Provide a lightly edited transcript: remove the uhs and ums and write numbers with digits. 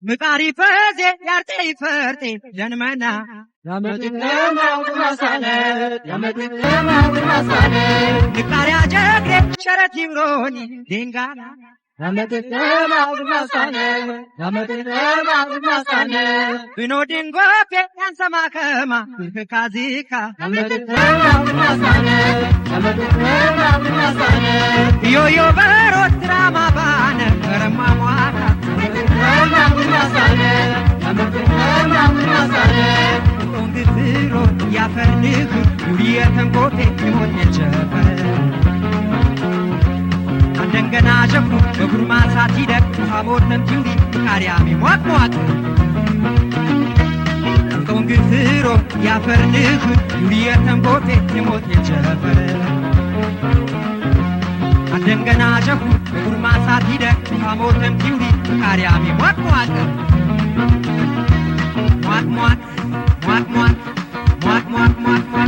ምቃሪ ፈዜ ያርጤ ፈርጤ ደንመና ንቃሪያ ጀግሬ ሸረት ይብሮኒ ዴንጋና ብኖ ድንጎፌ ያንሰማ ከማ ካዚካ ዮዮ በሮት ትራማ ባነ ረማሟታ ጦንግፍሮ ያፈርንህ ዩሪየተንጎቴ ሞት የቸፈረ አንደንገና ጀኩ በጉርማሳ ሲደቅ ሐሞተን ቲውሪ ቃሪያሚ ሟቅ ሟቅ ጦንግፍሮ ያፈርንህ ዩሪየተንጎቴ ሞት የቸፈረ አንደንገና ጀኩ በጉርማሳ ሲደቅ ሐሞተን ቲውሪ ቃሪያሚ ሟቅ ሟቅ ሟቅ ሟቅ ሟቅ ሟቅ ሟቅ ሟቅ ሟቅ።